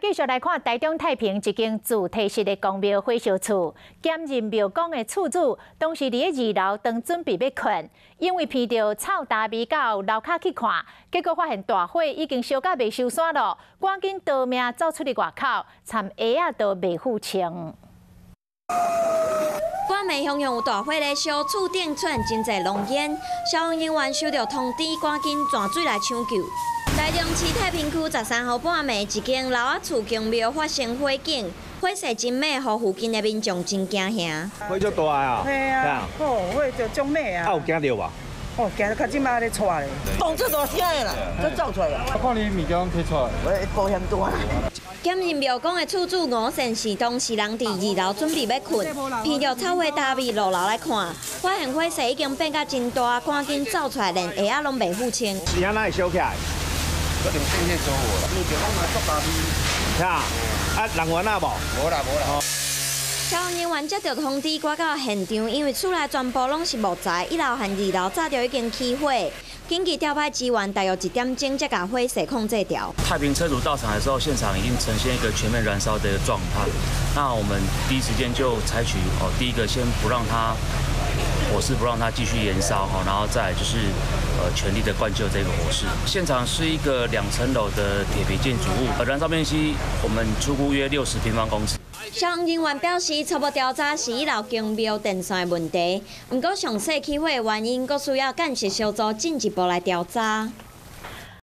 繼續來看台中太平一間自提式的公廟火燒厝，兼任廟公的厝主，當時佇咧二樓當準備欲睏，因為鼻著臭焦味到樓跤去看，結果發現大火已經燒甲袂收山囉，趕緊逃命走出去外口，摻鞋仔都袂付清。官媒雄雄有大火咧燒，厝頂出現真濟濃煙，消防人員收到通知，趕緊泉水來搶救。台中市太平區13號半暝，一間樓仔厝宮廟發生火警，火勢真猛，予附近的民眾真驚嚇。火足大啊！嘿啊，哦，火就足猛啊！啊，有驚著無？哦，驚到這擺咧掣咧，動這大聲的啦，都走出來啦。我看你物件攏提出來，我保險大啦。兼任廟公的厝主吳善是當時人佇二樓準備欲睏，鼻著臭火焦味落樓來看，發現火勢已經變甲真大，趕緊走出來，連鞋仔攏袂付清。是按怎會燒起來？可能電線走火啦。你就講嘛，足大味。啊，啊，人員啊無？無啦，無啦。消防人員接到通知，趕到現場，因為厝內全部攏是木材，一樓和二樓早就已經起火，緊急調派支援，大約1點鐘才共火勢控制牢。太平車組到場的時候，現場已經呈現一個全面燃燒的一個狀態。那我們第一時間就採取哦，第一個先不讓它火勢不讓它繼續延燒哈，然後再來就是全力的灌救這個火勢。現場是一個2層樓的鐵皮建築物，燃燒面積我們初估約60平方公尺。消防人員表示，初步調查是一樓宮廟電線的問題，毋過詳細起火的原因，閣需要鑑識小組進一步來調查。